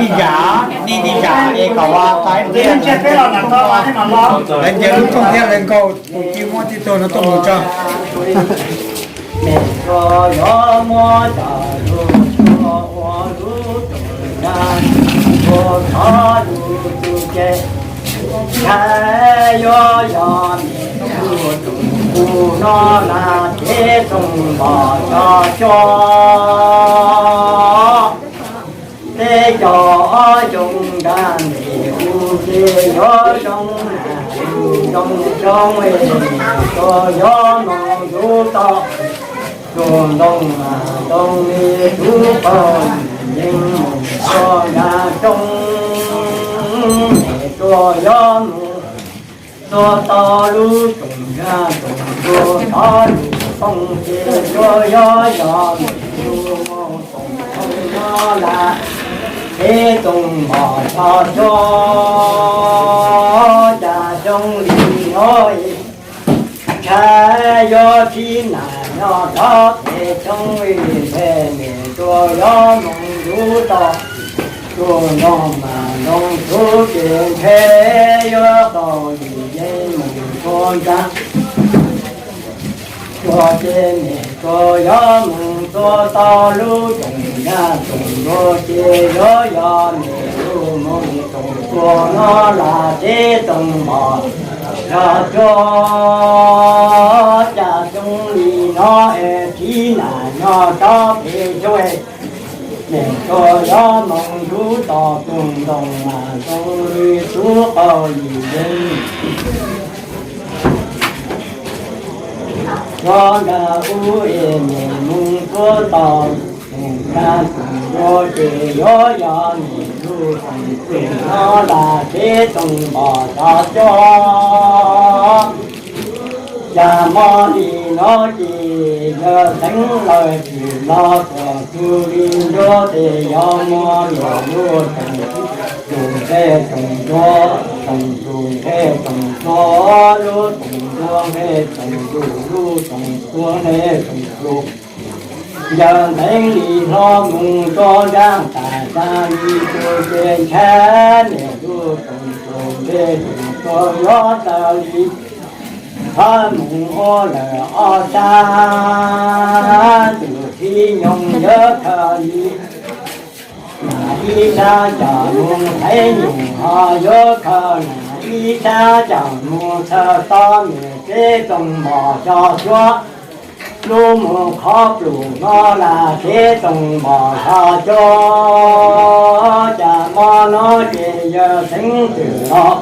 Ib yam, ib yam es kom ua tau ib pliag. Lawv nce lub rooj thiab lawv nkaug tus tij muab tib tug no tuaj mus tso. Mej tsuas yuav muab cov lug tshuaj ua lub rooj nqa, ua thov lug tus ces, ntshai yuav yog mej lub rooj tus no lam cev tooj mom tso cua. Peb cov ob xyoo nrag ntej hu ces yuav zoo, zoo zoo es tsuas yuav moog ntxuv tau tug ntoo mas ntoo li tub qaug yeej moog txug nrag roob, mej tsuas yuav moog txua tau lub rooj nrag rooj ntuag thov lug poob ces tsuas yuav yog mej lug moog tooj no lam cev tooj mom tso cua. Cas xyoo li no ntshai yuav tib nam nyob rov pem xyoo li nthe, mej tsuas yuav moog ntxuv tau tug ntoo mas ntoo txug ces nthe yuav qaug yim yeej moog txug nrag roob ces mej tsuas yuav moog txua tau lub rooj nrag rooj ntuag ces yuav yog mej lug moog tooj cua no lam cev tooj mom tso cua. Cas xyoo li no es tib nam nyob rov pem xyoo, mej tsuas yuav moog ntxuv tau tug ntoo mas ntoo li tub qaug yim yeej txug nrag roob es mej moog txua tau tug nrag rooj ntuag ces yuav yog mej lug tooj no lam cev tooj mom tso cua. Cas hmo li no ces yawg Xeev lawv tsis los tuaj txug li nruab tes, yog muab mej lub tooj txug nqe tooj ntuag, tooj txug nqe tooj ntuag, lub tooj ntuag nqe tooj txug, lub tooj txug nqe tooj txug. Yawg Xeev li hlo moog rov nraag tas tas li tug ces ntshai mej lub tooj txug nqe tooj txug yuav tawg li, hab moog ua lawm ob sab, tus tib nyoog yuav khaws li nam ib sab coj moog thaiv nyuj, ho yuav khaws nam ib sab coj moog txhawb tau mej cev tooj mom tso cua. Lub moog qhov plum no lam cev tooj mom tso cua. Cas hmo no ces yawg Xeev txwm los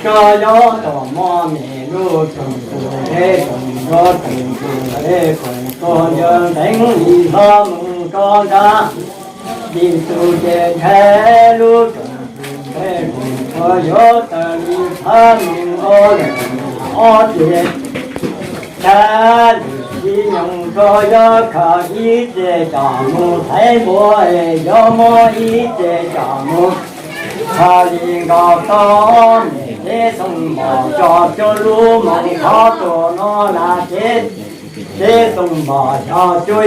tsuas yuav tau muab mej lub tooj txug nqe tooj ntuag, tooj txug nqe tooj txug, yawg Xeev li hlo moog rov nraag li tug ces ntshai lub tooj txug nqe tooj txug yuav tawg li, hab moog ua lawm ob ces ntshai lwm tib nyoog tsuas yuav khaws ib ce coj moog thaiv npua es yuav muab ib ce coj moog txhawb li nkaus tau mej cev tooj mom tso cua. Lub moog qhov plum no lam cev, cev tooj mom tso cua.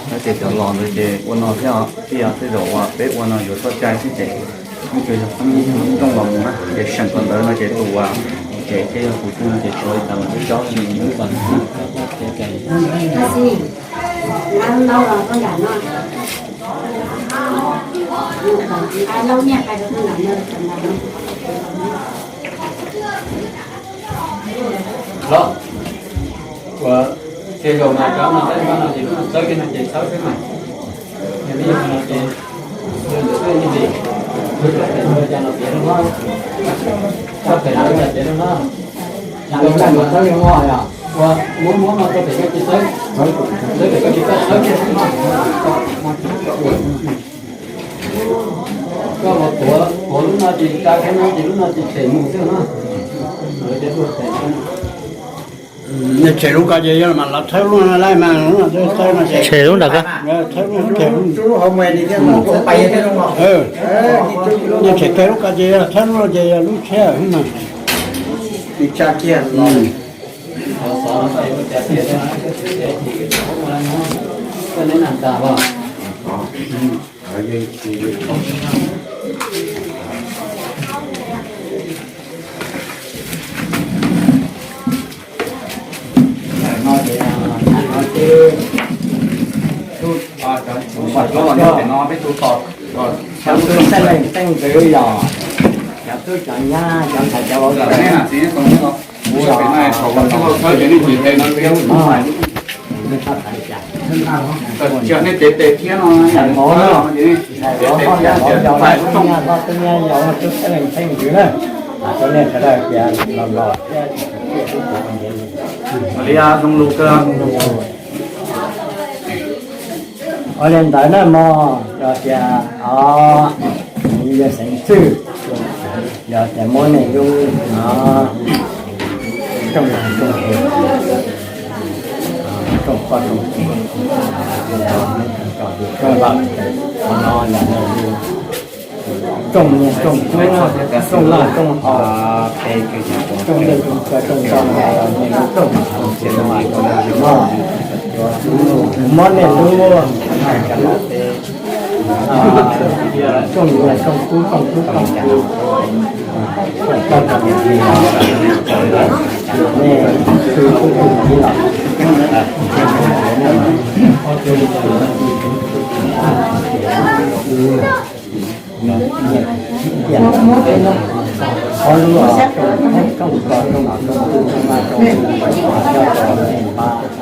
Tab sis cov los ntawd ces ua no thiab, tij yog tej zaum uas peb ua no yuav txoj cai xwb ces, ib tsoom los mus na ces seem kom ntawd no ces tus uas ces thiaj yog tus twg no ces tshuav li cas los peb cov. Los, uas ces zaum mas cov no tej no ces lub no txawb, tej no ces txawb xwb mas. Yog li no ces, ntawm tej ntawd ces, lub txoj pem no cas no piav rau no, txoj pem no cas piav rau no. Cas lub no txawb li no yog, uas muab muab no txoj pem koj tsis txawb, txawb pem koj tsis txawb, txawb kiag xwb no. Koj los tuav, tuav lub no ces tsa kiag no ces lub no ces them mus xwb no. Lawv ces tuaj them xwb no. Nej tshem lub ko ces yog mas los thawb lub no lawm mas, thawb no ces tshem lub nram ko. Thawb lub kiag. Nej tshem kiag lub ko ces yog thawb lub no ces yog lub tshiab mas. Cov tub xeeb leej xeeb ntxwv yog, cov tub cov nyab cov ntxhais cov vauv, ntxhais vauv, ntxhais vauv, tub nyab hlob tub nyab yau tub xeeb leej xeeb ntxwv na, cov nej sawv daws tias los los thiab, li zoo lus kawg. Ua li ntawd na mog, yog tias o, yog xeev xwb, yog tias muab nej lub no rooj, rooj, rooj poj rooj, rooj loj, qhov no yog rooj niam rooj tub, rooj loj rooj haus, rooj dej rooj kaw rooj ntoo, nej lub rooj, muab nej lub rooj niam rooj tub, rooj tub rooj, rooj poj rooj, nej tub tub kiv los